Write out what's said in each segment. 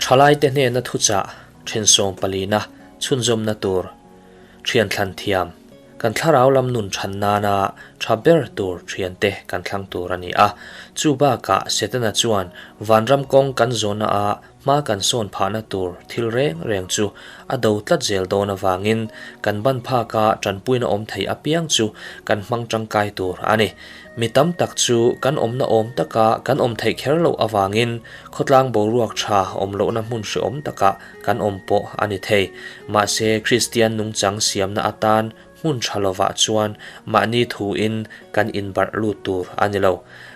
Thalaite hnena thuchah then sawm palina chhunzawmna tur thian thlan thiam, kan thlarau lam nun than nana tha ber tur thiante kan thlang tur a ni a. Chu bakah Setana chuan vanram kawng kan zawhna ah hma kan sawn phahna tur thil reng reng chu a do tlat zel dawn avangin kan ban phaka tanpuina awm thei apiang chu kan hmang tangkai tur a ni. Mi tam tak chu kan awmna awm taka kan awm theih kher loh avangin khawtlang boruak tha awm lohna hmun hrehawm takah kan awm pawh a ni thei. Mahse, Kristian nungchang siamna atan hmun tha lovah chuan mahni thuin kan inbarh lut tur a ni lo.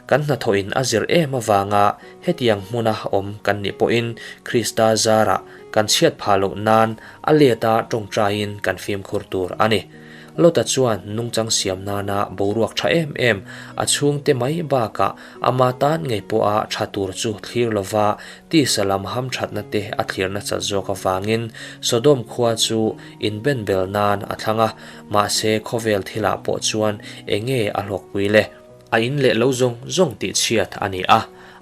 Kan hnathawhin a zir em avanga hetiang hmuna awm kan nih pawhin Krista zarah kan chhiat phah loh nan a leta tawngtaiin kan fimkhur tur a ni. Lota chuan nungchang siam nana boruak tha em em a chhungte mai bakah ama tan ngei pawha tha tur chu thlir lova tisa lam hamthatna te a thlir nasat zawk avangin Sodom khua chu inbenbel nan a thlang a, mahse khawvel thilah pawh chuan enge a hlawkpui le? A in leh lo zawng zawng tih chhiat a ni a,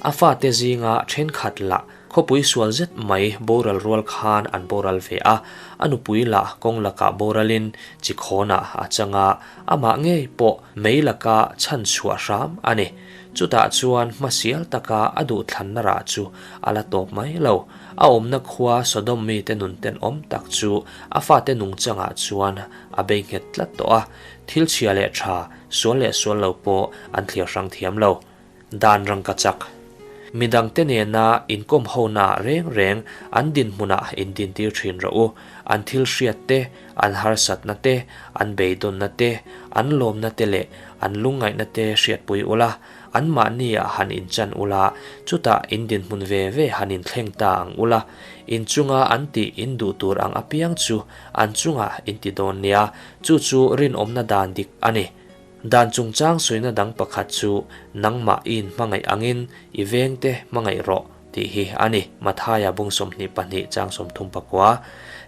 a fate zinga thenkhat lah khawpui sual zet mai boral rual khan an boral ve a, a nupui lah kawng lakah boralin chi khawnah a chang a, amah ngei pawh mei laka chhan chhuah hram a ni. Chutah chuan hmasial taka a duhthlanna rah chu a la tawp mai lo. A awmna khua Sodom mite nun tenawm tak chu a fate nungchangah chuan a bei nghet tlat tawh a, thil chhia leh tha, sual leh sual lo pawh an thlir hrang thiam lo. Dan rangka chak. Midangte nena inkawm hona reng reng an dinhmunah indintir thin rawh u. An thil hriat te, an harsatna te, an beidawnna te, an lawmna te leh an lungngaihna te hriatpui ula, anmahniah han inchan ula, chutah in dinhmun ve ve han inthleng ta ang ula, in chunga an tih in duh tur ang apiang chu an chungah in ti dawn nia, chu chu rinawmna dan dik a ni. Dan chungchang sawina dang pakhat chu nangmah i inhmangaih angin i vengte hmangaih rawh tih hi a ni, Mathaia bung 22 chang 34.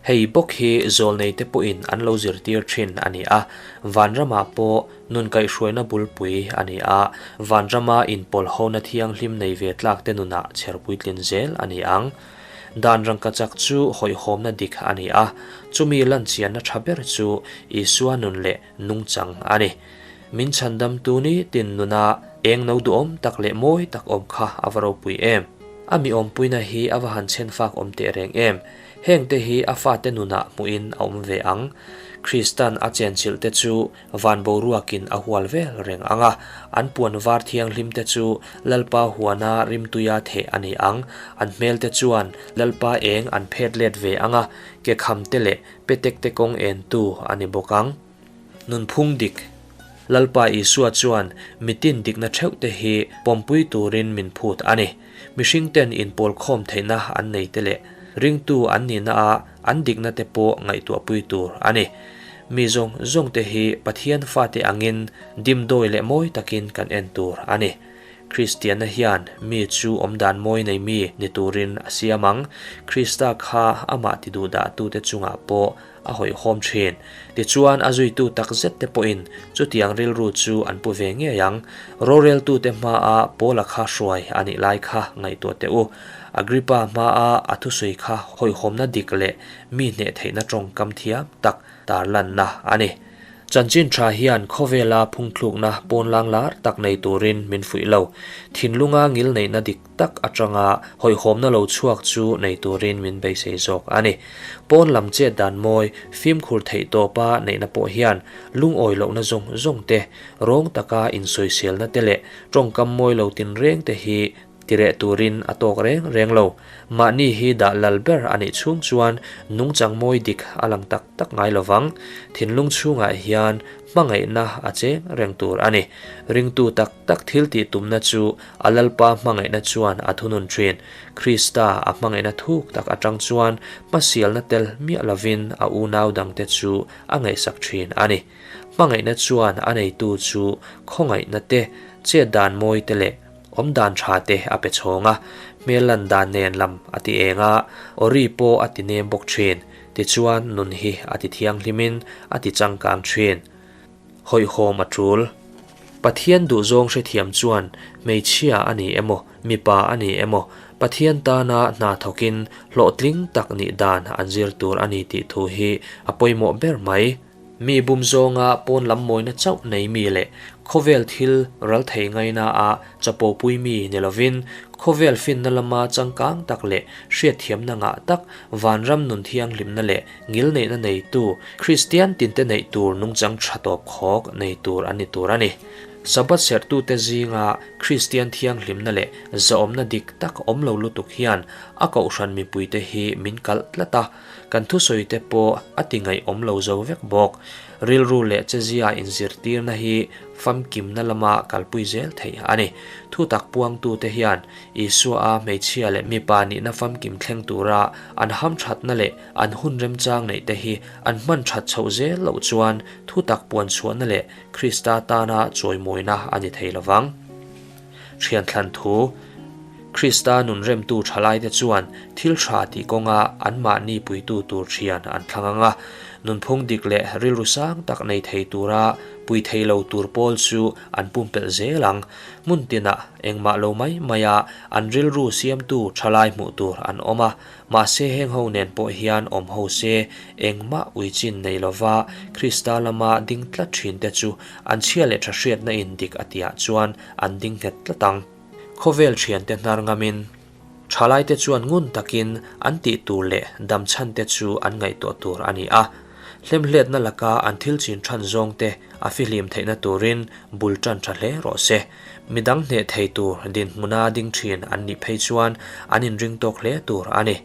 Hei bawk hi zawlneite pawhin an lo zirtir thin a ni a, vanramah pawh nun kaihhruaina bulpui a ni a, vanrama inpawlhona thianghlim nei ve tlakte nunah chher puitlin zel a ni ang. Dan rangkachak chu hawihhawmna dik a ni a, chumi lanchianna tha ber chu Isua nun leh nungchang a ni. Min chhandamtu ni tin nuna eng no duhawm tak leh mawi tak awm kha a va ropui em! A mi awmpuina hi a va han chhen fak awm teh reng em! Hengte hi a fate nunah hmuhin a awm ve ang. Kristan a chenchilh te chu van boruakin a hual vel reng ang a, an puan var thianghlim te chu Lalpa huana rimtuia theh a ni ang. An hmelte chuan Lalpa eng an phet let ve ang a, ke kham te leh Petekte kawng entu a ni bawk ang. Nunphung dik. Lalpa Isua chuan mitin dikna theuhte hi pawmpui turin min phut a ni. Mihringten inpawlkhawm theihna an nei te leh ringtu an nihna a an dikna te pawh ngaihtuahpui tur a ni. Mi zawng zawngte hi Pathian fate angin dimdawi leh mawi takin kan en tur a ni. Kristianna hian mi chu awmdan mawi nei mi ni turin a siam ang. Krista kha amah ti duhdahtute chungah pawh a hawihhawm thin. Tichuan, a zuitu tak zet te pawhin chutiang rilru chu an pu ve ngei ang. Roreltute hmaa Paula kha hruai a nih lai kha ngaihtuah teh u. Agrippa hmaa a thusawi kha hawihhawmna dik leh mi hneh theihna tawngkam thiam tak tarlanna a ni. Chanchin tha hian khawvela phungthlukna pawnlang lar tak nei turin min fuih lo. Thinlunga ngil neihna dik tak atanga hawihhawmna lo chhuak chu nei turin min beisei zawk a ni. Pawn lam chet dan mawi, fimkhur theih tawpa neihna pawh hian lungawi lohna zawng zawng te, rawng taka insawiselna te leh tawngkam mawi lo tinreng te hi Tireh turin a tawk reng reng lo. Mahni hi dah lal ber a nih chhung chuan nungchang mawi dik a lang tak tak ngai lo vang. Thinlung chhungah hian hmangaihna a cheng reng tur a ni. Ringtu tak tak thil tih tumna chu a Lalpa hmangaihna chuan a thunun thin. Krista a hmangaihna thuk tak atang chuan hmasialna tel miah lovin a unau dangte chu a ngaihsak thin a ni. Hmangaihna chuan a neitu chu khawngaihna te, chet dan mawi te leh Awm dan tha te a pe chhawng a, hmel lan dan nen lam a ti eng a, awri pawh a ti nem bawk thin. Tichuan nun hi a ti thianghlimin a ti changkang thin. Hawihhawm a tul. Pathian duhzawng hrethiam chuan hmeichhia a ni emaw, mipa a ni emaw, Pathian tana hna thawkin hlawhtling tak nih dan an zir tur a ni tih thu hi a pawimawh ber mai. Mi bum zawnga pawn lam mawina chauh nei mi leh khawvel thil ral thei ngaina a chapopui mi ni lovin khawvel finna lama changkang tak leh hriatthiamna ngah tak vanram nun thianghlimna leh ngilneihna neitu Kristian tinte neih tur nungchang tha tawp khawk nei tur an ni tur a ni. Sabbath serhtute zinga Kristian thianghlimna leh zahawmna dik tak awm lo lutuk hian a kohhran mipuite hi min kalh tlat a, Kan thusawite pawh a ti ngaihawm lo zo vek bawk. Rilru leh chezia inzirtirna hi famkimna lama kalpui zel theih a ni. Thutak puangtute hian Isua-a hmeichhia leh mipa nihna famkim thleng tura an hamthatna leh an hun remchang neihte hi an hman that chhoh zel loh chuan thutak puanchhuahna leh Krista tana chawimawina a ni thei lovang. Thianthlan thu, Krista nun remtu thalaite chuan thil tha tih kawnga anmahni puitu tur thian an thlang ang a, nunphung dik leh rilru sang tak nei thei tura pui thei lo tur pawl chu an pumpelh zel ang. Hmun tinah engmah lo mai maia an rilru siamtu thalai hmuh tur an awm a, Mahse heng ho nen pawh hian awm ho se, engmah uichin nei lova Krista lama ding tlat thin te chu an chhia leh tha hriatna in dik a tihah chuan an ding nghet tlat ang. Khawvel thiante hnar ngamin thalaite chuan ngun takin an tih tur leh dam chhan te chu an ngaihtuah tur a ni a. Hlemhletna laka an thil chin than zawng te a fihlim theihna turin bul tan tha hle rawh se. Midang hneh thei tur dinhmuna ding thin an nih phei chuan an inring tawk hle tur a ni.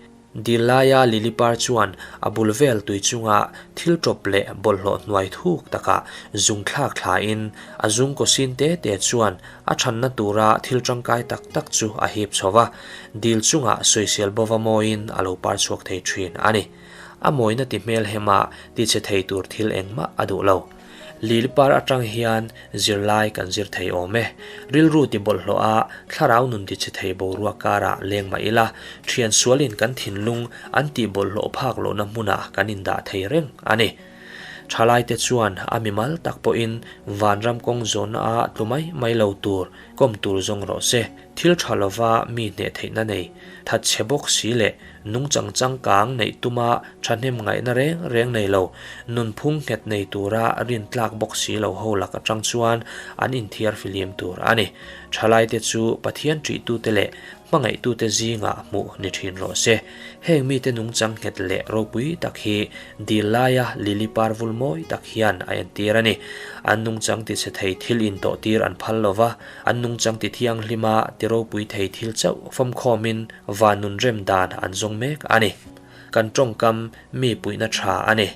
Dil laia lily par chuan a bul vel tui chunga thil tawp leh bawlhhlawh hnuai thuk takah zung thlak thlain a zung kaw sin te te chuan a thanna tura thil tangkai tak tak chu a hip chho va, dil chungah sawisel bova mawiin a lo par chhuak thei thin a ni. A mawina ti hmel hema tichhe thei tur thil engmah a duh lo. Lil par atang hian zirlai kan zir thei awm e. Rilru ti bawlhhlawh a, thlarau nun ti chhe thei boruak karah leng mah ila, thian sualin kan thinlung an tih bawlhhlawh phak lohna hmunah kan indah thei reng a ni. Thalaite chuan a mimal tak pawhin vanram kawng zawnna a tlu mai mai lo tur kawm tur zawng rawh se. Thil tha lova mi hneh theihna nei, thatchhe bawk si leh nungchang changkang neih tuma thahnem ngaihna reng reng nei lo, nunphung nghet nei tura rintlak bawk si lo ho lak atang chuan an inthiar fihlim tur a ni. Thalaite chu Pathian ṭihtute leh hmangaihtute zingah hmuh ni ṭhin rawh se. Heng mite nungchang nghet leh ropui tak hi dil laia lily par vul mawi tak hian a entir a ni. An nungchang tichhe thei thil intawhtir an phal lo va, An nungchang ti thianghlima ti ropui thei thil chauh fawmkhawmin van nun rem dan an zawng mek a ni. Kan tawngkam mi puihna tha a ni.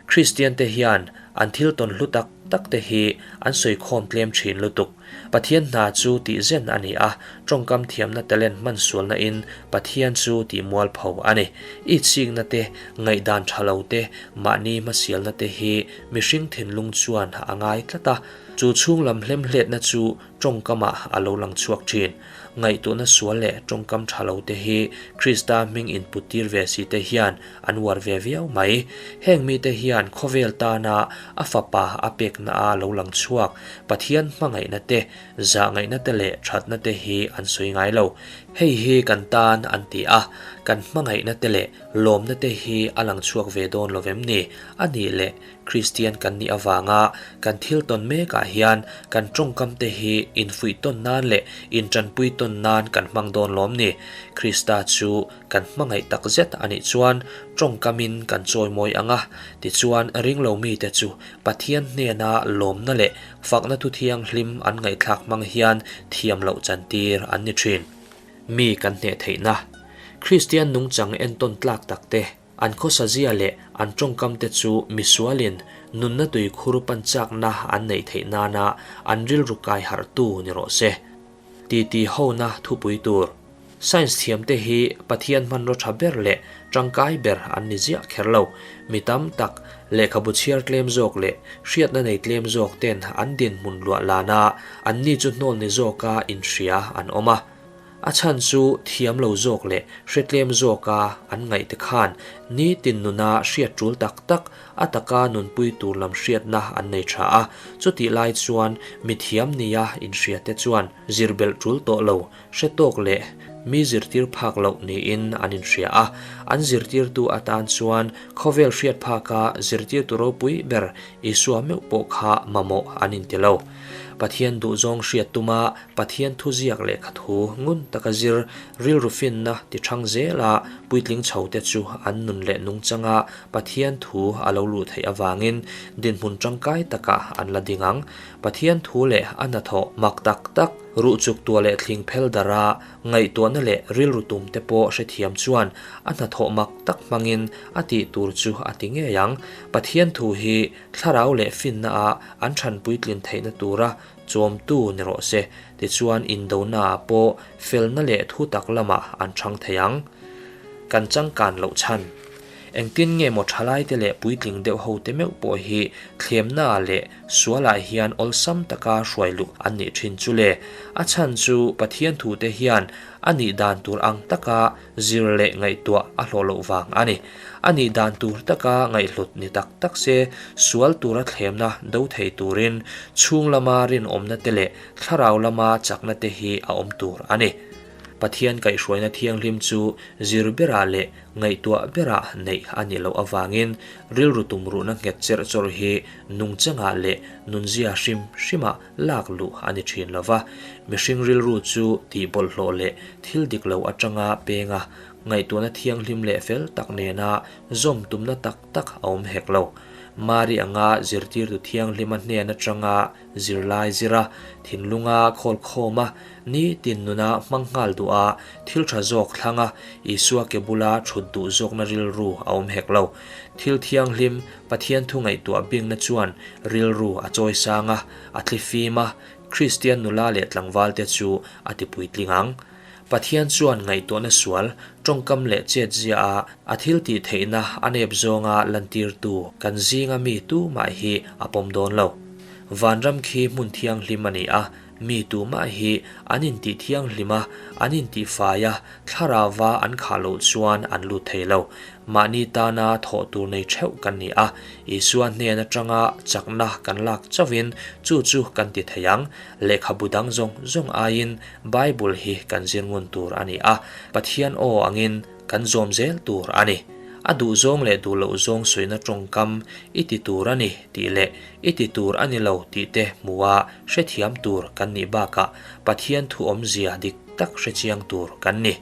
Kristian te hian an thil tawn hlu tak tak te hi an sawikhawm tlem thin lutuk. Pathian hna chu tih zen a ni a, tawngkam thiamna talent hman sualna in Pathian chu tih mualpho a ni. Itsikna te, ngaihdan tha lo te, mahni hmasialna te hi mihring thinlung chuan a ngai tlat a, Chu chhung lam hlemhletna chu tawngkamah a lo lang chhuak thin. Ngaihtuahna sual leh tawngkam tha lo te hi Krista hming inputtir ve si te hian an uar ve viau mai. Heng mite hian khawvel tana a fapa a pekna a lo lang chhuak Pathian hmangaihna te, zahngaihna te leh thatna te hi an sawi ngai lo. Hei hi kan tan an ti a, kan hmangaihna te leh lawmna te hi a lang chhuak ve dawn lo vem ni? A nih leh Kristian kan nih avanga kan thil tawn mekah hian kan tawngkam te hi infuih tawn nan leh intanpui tawn nan kan hmang dawn lawm ni? Krista chu kan hmangaih tak zet a nih chuan tawngkamin kan chawimawi ang a, tichuan ringlo mite chu Pathian hnena lawmna leh fakna thu thianghlim an ngaihthlak hmang hian thiam loh chantir an ni thin. Mi kan hneh theihna Kristian nungchang entawn tlak takte An khawsazia leh an tawngkamte chu misualin nunna tuikhur pan chakna an neih theih nana an rilru kai harhtu ni rawh se. Titi hona thupui tur. Science thiamte hi Pathian hmanraw tha ber leh tangkai ber an ni ziah kher lo. Mi tam tak, lehkhabu chhiar tlem zawk leh hriatna nei tlem zawk ten an dinhmun luah lana anni chu hnawl ni zawka inhria an awm a. A chhan chu thiam lo zawk leh hre tlem zawka an ngaihte khan nitin nuna hriat tul tak tak, a taka nunpui tur lam hriatna an nei tha a. Chutih lai chuan mi thiam nia inhriate chuan zir belh tul tawh lo, hre tawk leh mi zirtir phak loh niin an inhria a. An zirtirtu atan chuan khawvel hriat phaka zirtirtu ropui ber Isua meuh pawh kha mamawh an inti lo. Pathian duhzawng hriat tuma Pathian thuziak lehkha thu ngun taka zir rilru finna ti thang zela puitling chhote chu an nun leh nungchanga Pathian thu a lo luh theih avangin dinhmun tangkai takah an la ding ang. Pathian thu leh a hnathawh mak tak tak, ruhchuk tuah leh thling phel dara ngaihtuahna leh rilru tum te pawh hrethiam chuan a hnathawh mak tak hmangin a tih tur chu a ti ngei ang. Pathian thu hi thlarau leh finna ah an thanpuitlin theihna tura chawmtu ni rawh se, tichuan indonaah pawh felna leh thu tak lamah an chhang thei ang. Kan changkan loh chhan. Engtin nge maw thalaite leh puitling deuh hote meuh pawh hi thlemnaah leh sualah hian awlsam taka hruai luh an nih thin chu le? A chhan chu Pathian thute hian a nih dan tur ang taka zir leh ngaihtuah a hlawh loh vang a ni. A nih dan tur taka ngaihhlut ni tak tak se, sual tura thlemna do thei turin chhung lama rinawmna te leh thlarau lama chakna te hi a awm tur a ni. Pathian kaihhruaina thianghlim chu zir berah leh ngaihtuah berah neih a nih loh avangin rilru tumruhna nghet cherh chawrh hi nungchangah leh nunzia hrim hrimah lak luh a ni thin lo va. Mihring rilru chu tih bawlhhlawh leh thil dik lo atanga penga ngaihtuahna thianghlim leh fel tak nena zawm tumna tak tak a awm hek lo. Mari anga zirtirtu thianghlima hnen atanga zirlai zira thinlunga khawlkhawma nitin nuna hmang nghal duh a, thil tha zawk thlanga Isua ke bula thut duh zawkna rilru a awm hek lo. Thil thianghlim Pathian thu ngaihtuah bingna chuan rilru a chawi sang a, a thli fim a, Kristian nula leh tlangvalte chu a ti puitling ang. Pathian chuan ngaihtuahna sual, tawngkam leh chetzia a a thil tih theihna a nep zawnga lantirtu kan zinga mi tumah hi a pawm dawn lo. Vanram khi hmun thianghlim a ni a, mi tumah hi an intih thianghlim a, an intih fai a, thlarauva an khah loh chuan an lut thei lo. Mahni tana thawh tur nei theuh kan ni a, Isua hnen atanga chakna kan lak chauhin chu chu kan ti thei ang. Lehkhabu dang zawng zawng aiin Bible hi kan zir ngun tur a ni a, Pathian aw angin kan zawm zel tur a ni. A duh zawng leh duh loh zawng sawina tawngkam i ti tur a ni tih leh i ti tur a ni lo tih te hmuha hrethiam tur kan nih bakah Pathian thu awmzia dik tak hrechiang tur kan ni.